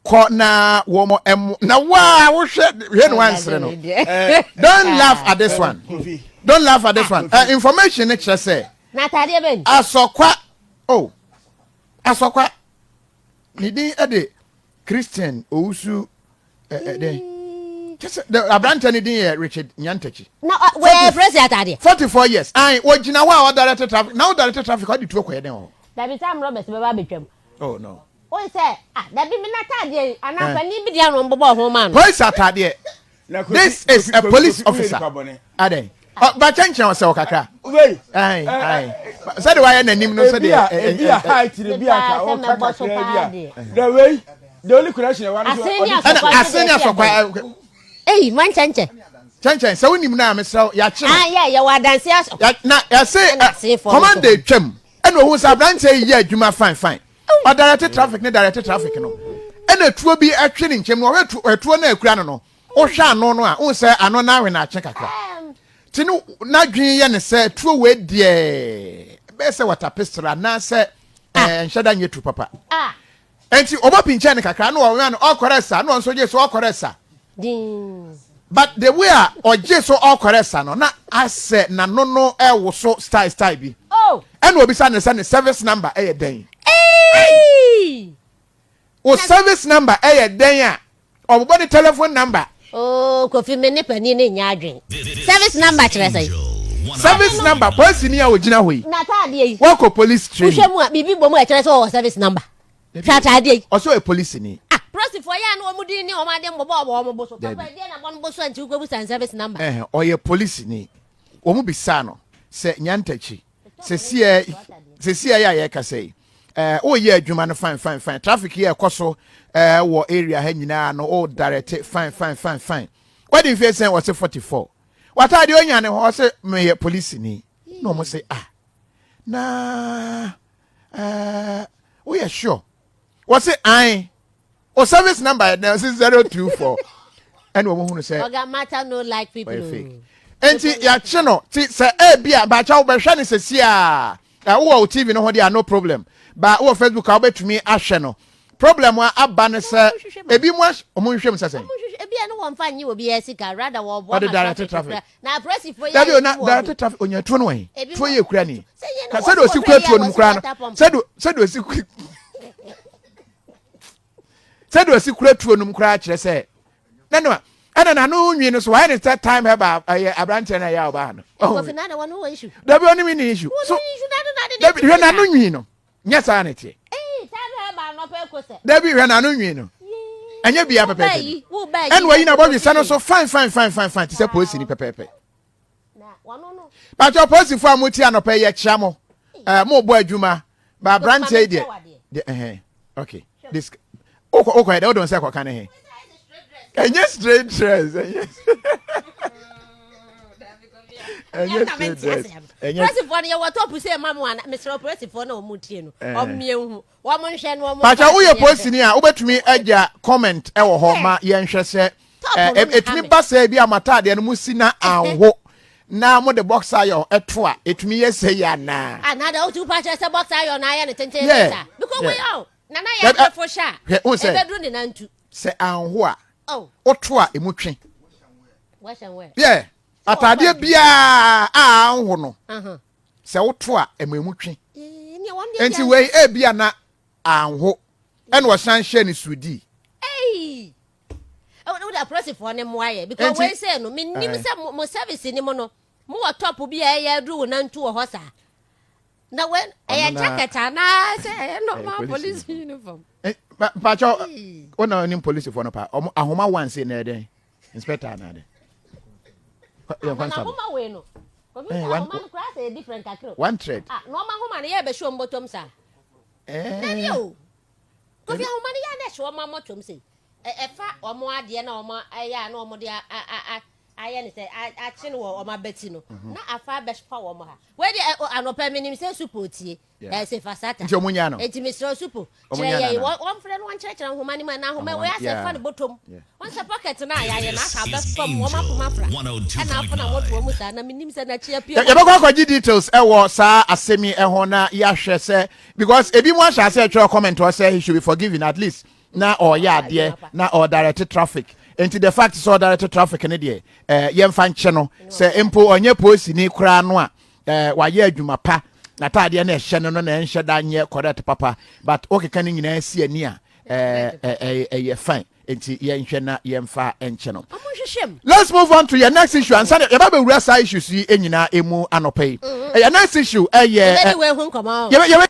Kɔ na wɔn ɛmo na waa wohwɛ hwɛ no wansere no. Don't laugh at this one, don't laugh at this one. Information ne kyerɛ sɛ Na ataadeɛ bɛn? Asɔkwa oh, Asɔkwa ne din de Christian Owusu ɛdɛn kyɛ sɛ aberanteɛ ne din yɛ Richard Nyantakyi. Na wɔyɛ presi ataadeɛ. 44 years ayi wɔgyina hɔ a ɔdirect traffic na ɔdirect traffic, ɔde tuo kɔyɛ dɛn wɔ hɔ? Dabi, sɛ robbers bɛba abɛtwam. Oh no. Oyi sɛ, ah, dabi, mi n'ataadeɛ yi anaa panin bi di ano bɔbɔ ho ma no. Police ataadeɛ. This is a police officer. Adɛn ba kyɛnkyɛn ɔsɛ ɔkakra ayi ayi sɛde wayɛ n'anim no sɛde. Ebi a height de bi a ka ɔka kakra bi a the way the only connection ɛwa no so. Ɛna ase ne Asɔkwa. Eyi man kyɛnkyɛn. Kyɛnkyɛn sɛ wonim no a, mesrɛ yɛakye no. Ah, yɛ wɔ adanse asɔ. Na yɛse commander twam ɛna ohun sɛ aberanteɛ yi yɛ adwuma fine fine, ɔdirect traffic ne direct traffic no, ɛna tuo bi ɛtwe ne nkyɛn mu. Ɔhwɛ ɛtuo no akura no, wohwɛ ano no a, wohu sɛ ano no awe n'akye kakra, nti no n'adwene yɛ ne sɛ tuo wei deɛ bɛyɛ sɛ water pistol anaasɛ nhyɛ da nyɛ tu papa. Nti ɔbɔ pinkyɛn no kakra na ɔwɛn no ɔkɔrɛ sa na ɔnso gye so ɔkɔrɛ sa, but the way a ɔgye so ɔkɔrɛ sa no na asɛ n'ano no ɛwo so style style bi. Ɛna obisa ne sɛ ne service number ɛyɛ dɛn? O service number ɛyɛ dɛn a ɔbɛbɔ ne telephone number? Oh, Kofi, me ne panin ne nya adwen. Service number kyerɛ sɛ? Service number, polisi ni a ogyina hɔ yi. N'ataadeɛ yi. Wɔkɔ police training. Wohwɛ mu a, biribi bɔ mu a ɛkyerɛ sɛ wɔwɔ service number. Hwɛ ataadeɛ yi. Ɔsɛ ɔyɛ polisi ni. Ah, polisifoɔ yɛ a na wɔn din ne wɔn ade mbɔbɔ wɔ wɔn bo so. Papa, ɛdeɛ na bɔ no bo so a nti wokɔbusa service number? Ɛhɛn, ɔyɛ polisi ni. Wɔn mu bisa no sɛ, Nyantakyi, sɛsiɛ sɛsiɛ yɛ a yɛkasa yi, woyɛ adwuma no fine fine fine, traffic yɛ ɛkɔ so wɔ area ha nyinaa no, o direct fine fine fine fine. Wadi mfie sɛn? Wɔse 44. Wataade onya ne hɔ, ɔsɛ meyɛ polisi ni. Na wɔn sɛ, ah, na woyɛ sure? Wɔse an o service number yɛ dɛn? Ɔse 024. Ɛna wɔn hunu sɛ Oga matter no like people. Ɔyɛ fake, nti yɛakye no. Ti sɛ ebi a baakyɛ wobɛhwɛ no sɛsi a, wowɔ wo TV no ho deɛ a, no problem, ba wowɔ Facebook a, wobɛtumi ahwɛ no. Problem a aba no sɛ ebi mu ahy ɔmo nhwɛ mu sɛ sɛn. Ebi a no wɔn fa nye obi sika, rather wɔn boa ɔde ma direct traffic traffic. kura. Na apolisifoɔ yi Dabi a o, na ebi wɔ direct traffic onya tuo no wɔn Ebi tuo wɔ- yɛ kura ni Sɛ yɛ ka no sɛde wɔsi osi wɔhwɛ kura yɛ tuo no a mu wɔsi kura no water pump. Sɛde osi kura tuo no mu kura kyerɛ sɛ na no ɛna n'ano nwi no so wayɛ ne sɛ time hɛba ɛyɛ aberanteɛ no ɛyɛ a ɔbaa no. Kofi, na wɔn wɔ issue. Dabi, ɔne mi ni issue wɔn so issue na de na de dabi, hwɛ n'ano nwi no, nyɛ saa ne teɛ. Ee, time hɛba anɔpɛ ekɔ sɛ. Dabi, hwɛ n'ano nwi no, ɛnyɛ bia pɛpɛɛpɛ yi wo ba yi. Ɛna wayi na bɔdwe no so fine fine fine fine fine te sɛ polisi ni pɛpɛɛpɛ. Na wɔn no. Pàtó polisifoɔ a mo ti anɔpɛ yɛ kyia mo, mo bɔ adwuma ba aberanteɛ yi deɛ deɛ ɛhɛn. Okay, this wokɔ yɛ dɛ wode nsa kɔka ne he, ɛnyɛ straight dress, ɛnyɛ straight dress, ɛnyɛ. Polisifoɔ no yɛ wɔ top sɛ ɛma mo ana? Mesrɛ polisifoɔ na wɔn tie no, ɔmmie hu wɔn nhwɛ no wɔn. Pàtó woyɛ polisini a, wobɛtumi agya comment ɛwɔ hɔ ma yɛnhwɛ sɛ ɛtumi ba sɛ bi a mo ataadeɛ no mo si na anho na mo de box iron ɛto a, ɛtumi yɛ sɛ yɛ anaa? Anaa de wotu pa kyerɛ sɛ box iron na ayɛ ne tenten sa because wei ɔ nana yɛ afɛfo hyɛ a hwɛ n sɛ ɛbɛduru ne nantu. Sɛ anho a, woto a, emu twe. Wash and wear. Yɛ ataadeɛ biara a anho no, sɛ woto a, ɛma emu twe. Nti wei ebia na anho ɛna ɔsan hyɛ ne sudi. Wode apolisifoɔ ne mmoa yɛ because wei sɛ no menim sɛ mo service ni mu no, mowɔ top bi a ɛyɛ aduru wo nantu wɔ hɔ saa na wei ɛyɛ jacket anaa sɛ ɛyɛ normal police uniform? Mpakyɛ, wo na onim polisifoɔ no pa ɔmo ahoma wanse na ɛdɛn inspector anaa dɛn? Yɛn constable ahoma wei no, Kofi, sɛ ahoma no koraa sɛ yɛ different kakra. One thread. Ah, na ɔma ahoma no yɛ bɛhyɛ ɔmo bɔtɔm saa. Dabi o, Kofi, ahoma no yɛ a na ɛhyɛ ɔmo amɔtɔm sɛ ɛfa ɔmo adeɛ na ɔmo ɛyɛ a na ɔmo de ayɛ ne sɛ akye no wɔ ɔmo abati no na afa abɛfa wɔn ha. Wei deɛ anɔpɛ menim sɛ supo tie ɛsɛ fasata. Nti ɔmo nya no. Nti mesrɛ supo kyerɛ yɛ wɔmfrɛ no wɔnkyerɛkyerɛ nhoma no mu ɛna ahoma wei asɛ fa no bɔtɔm wɔn sɛ pocket no a yɛayɛ no aka abɛfam wɔn apoma afra ɛna afo na wɔtoɔ mu saa na menim sɛ n'akyi apue. Yɛbɛkɔ akɔgye details ɛwɔ saa asɛm yi ɛho na yɛahwɛ sɛ because ebi mu ahyɛ ase ɛtwerɛ comment hɔ sɛ he should be forgiven at least. Na ɔyɛ adeɛ na ɔdirect traffic. Nti the fact sɛ ɔdirect traffic ne deɛ, yɛmfa nkyɛ no sɛ mpo ɔnyɛ polisini koraa no a, wayɛ adwuma pa. N'ataadeɛ no ɛhyɛ no na ɛnhyɛ da nyɛ correct papa, but wokeka no nyinaa si ani a, ɛyɛ fine. Nti yɛnhwɛ na yɛmfa nkyɛ no. Let's move on to your next issue. Ansa na yɛba bɛwura saa issues yi nyinaa emu anɔpa yi, ɛyɛ next issue ɛyɛ yɛbɛdi wei ho nkɔmɔ. Yɛbɛ